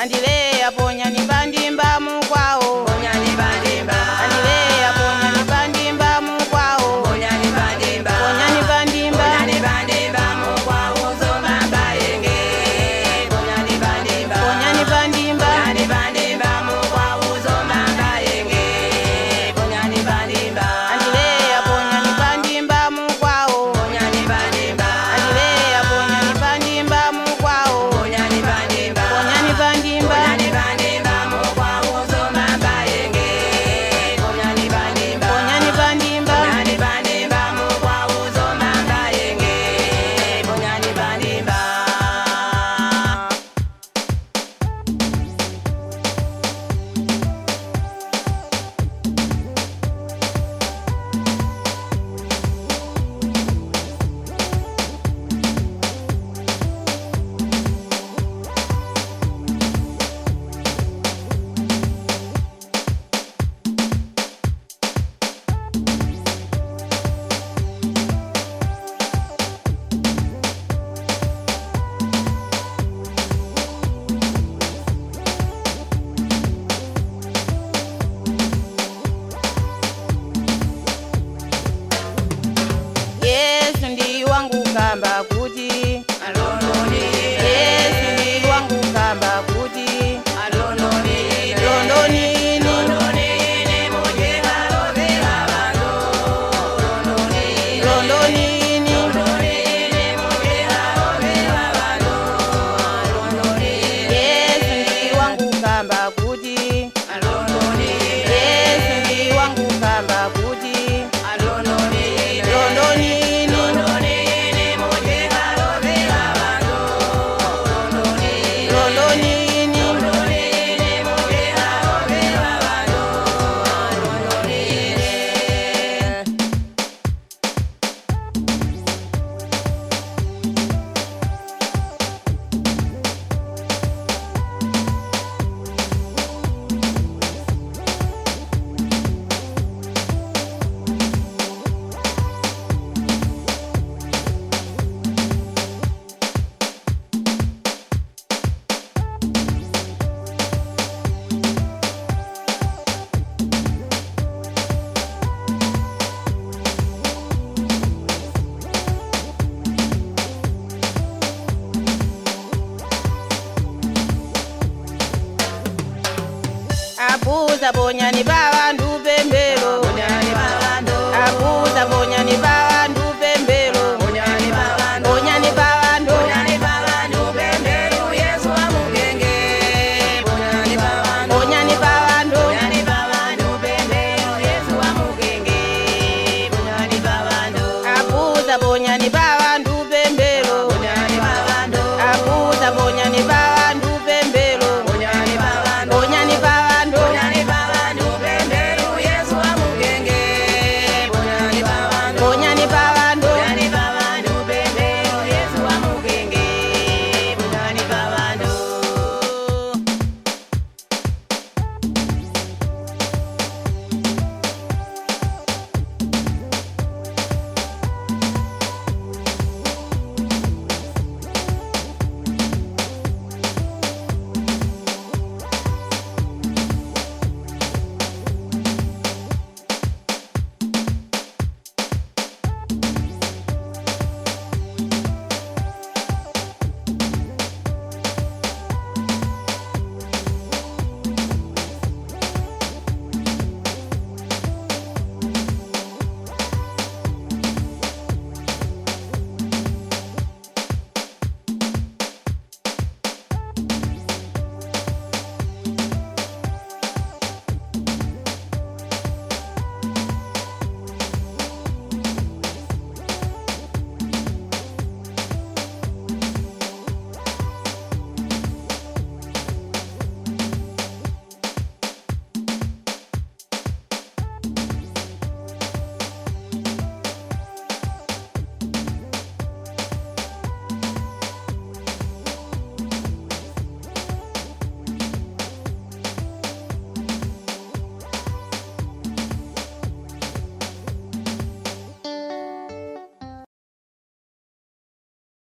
Andileya ponyani pandimba mukwawo. Ponyani pandimba. Andileya ponyani pandimba mukwawo. Ponyani pandimba. Ponyani pandimba. Ponyani pandimba mukwawo zomamba yenge. Ponyani pandimba. Ponyani pandimba. Ponyani pandimba mukwawo zomamba yenge. Ponyani pandimba. Andileya ponyani pandimba mukwawo. Ponyani pandimba. Andileya ponyani pandimba mukwawo. Ponyani pandimba. Ponyani pandimba. Ponyani pandimba mukwawo zomamba yenge. Ponyani pandimba. Ponyani pandimba. Ponyani pandimba mukwawo zomamba yenge. Ponyani pandimba. Yesu ndi wangu kamba kuti. Alondoni. Yesu ndi wangu kamba kuti. Alondoni. Londonini. Londonini mujeka lovela bantu. Londonini. Londonini. Londonini mujeka lovela bantu. Londonini. Yesu ndi wangu kamba kuti. Alondonini. Yesu ndi wangu kamba kuti. Alondonini. Londonini. Londonini mujeka lovela bantu. Londonini. Londonini. Londonini mujeka lovela bantu. Londonini. Abuza ponyani pa